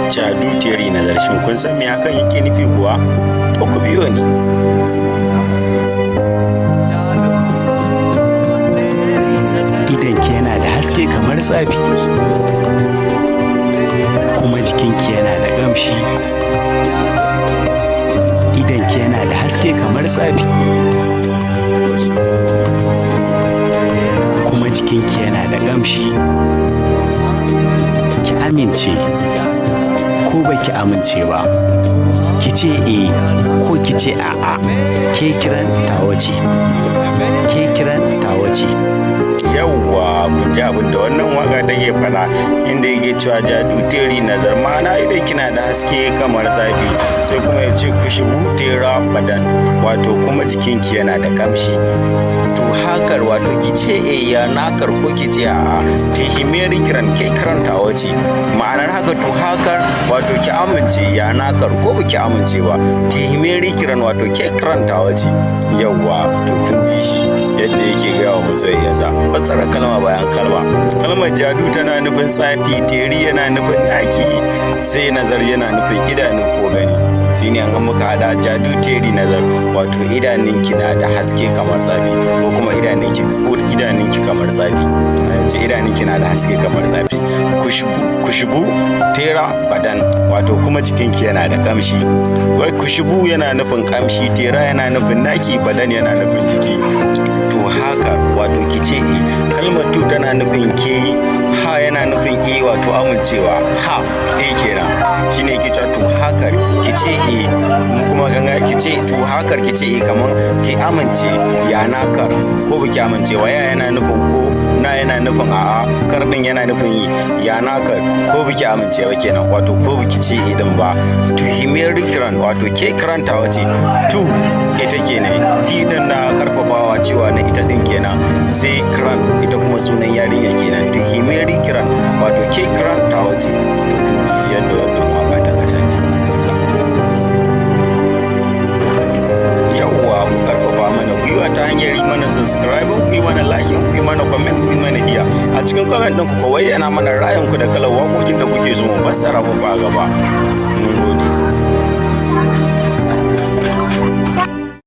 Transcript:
Jadu Teri Nazar. Shin kun san me hakan yake nufi kuwa? To ku biyo ni. Idanki yana da haske kamar tsafi, kuma jikinki yana da ƙamshi. Idanki yana da haske kamar tsafi, kuma jikinki yana da ƙamshi. Ki amince ko baki amince ba, ki ce eh ko ki ce a'a, ke kiran tawa ce, ke kiran tawa ce. Yawwa, kun ji abin da wannan waka take faɗa, inda yake cewa Jadu Teri Nazar, ma'ana idan kina da haske kamar zafi, sai kuma ya ce Khushbu Tera Badan, wato kuma jikinki yana da kamshi. To hakar, wato ki ce eh ya nakar ko ki ce a'a, tuhimiyar kiran ke kiran tawa ce. Ma'anar haka, to hakar, wato ki amince, ya nakar ko baki amince ba, tuhimiyar kiran, wato ke kiran tawa ce. Yawwa, to kun ji shi yadda yake gaya wa masoyiyarsa. Fassara kalma bayan kalma. Kalmar jadu tana nufin tsafi, teri yana nufin ɗaki, sai nazar yana nufin idanu ko gani. Shine an muka hada Jadu Teri Nazar, wato idanunki na da haske kamar tsafi, ko kuma idanunki ko idanunki kamar tsafi, ce idanunki na da haske kamar tsafi. Khushbu, Khushbu Tera Badan, wato kuma jikinki yana da kamshi. Wai Khushbu yana nufin kamshi, Tera yana nufin naki, Badan yana nufin jiki. To haka, wato ki ce e. Kalmar tu tana nufin ke, ha yana nufin e, wato amincewa, ha e kenan. Shine yake cewa to hakar ki ce e, mu kuma ganga ki ce to hakar ki ce e, kaman ki amince, ya nakar ko baki amincewa. Ya yana nufin ko, na yana nufin a'a, kar din yana nufin yi, ya nakar ko baki amincewa kenan, wato ko baki ce e din ba. To himiyar kiran, wato ke karantawa ce. Tu ita kenan, hi din na karfafawa cewa na ita din kenan, sai kiran ita kuma sunan yarinya kenan. To himiyar kiran, wato ke karantawa ce. To kun ji yadda wannan waka ta kasance. Yawwa, ku karfafa mana gwiwa ta hanyar yi mana subscribe, ku yi mana like, ku yi mana comment, ku yi mana iya. A cikin comment ɗin ku bayyana mana ra'ayinku da kalar waƙoƙin da kuke so mu fassara muku a gaba. Mun gode.